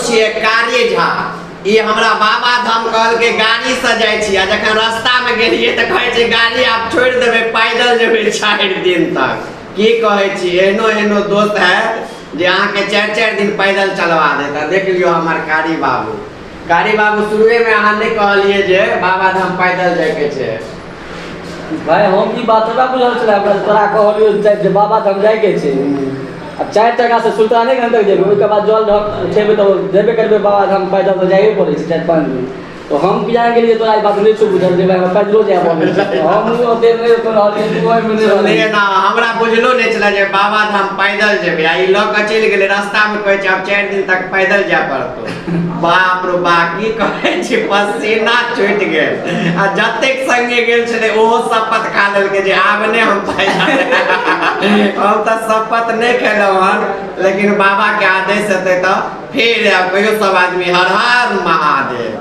छियै कारी झा। ई हमरा बाबा धाम कहलकै गाड़ी से जाइ छी, आ जखन रास्ता मे गेलियै तऽ कहै छै गाड़ी आब छोड़ि देबै, पैदल जेबै 4 दिन तक। की कहै छी, एहनो एहनो दोस्त है जे अहाँके 4-4 दिन पैदल चलवा देत। आ देख लियौ हमर कारी बाबू। कारी बाबू, शुरुए मे अहाँ नहि कहलियै जे बाबा धाम पैदल जाइके छै। भाई, हम ई बात थोड़ा बुझल छलै हमरा, तोरा कहलियौ जे बाबा धाम जाइके छै। आब 4 टका से सुल्तानेगंज तक जेबै, ओहिके बाद जल उठेबै तऽ जेबे करबै बाबा धाम, पैदल तऽ जाइए पड़ै छै 4-5 दिन। तऽ हम की जाने गेलियै, तोरा ई बात नहि छौ बुझल जे भाई हमरा पैदलो जाय पड़ै छै। तऽ हम ओते नहि रहलियै, तू ओहिमे नहि रहलियै। सुनलियै ना, हमरा बुझलो नहि छलै जे बाबा धाम पैदल जेबै, आ ई लऽ कऽ चलि गेलै। रास्तामे कहै छै आब 4 दिन तक पैदल जाय पड़तौ। बाप रो बा, की कहै छी, पसीना छूटि गेल। आ जतेक संगे गेल छलै ओहो शपथ खा लेलकै जे आब नहि हम पैदल। हम तऽ शपथ नहि खेलहुँ हन, लेकिन बाबा के आदेश हेतै तऽ फेर आयब। कहियो सब आदमी हर हर महादेव।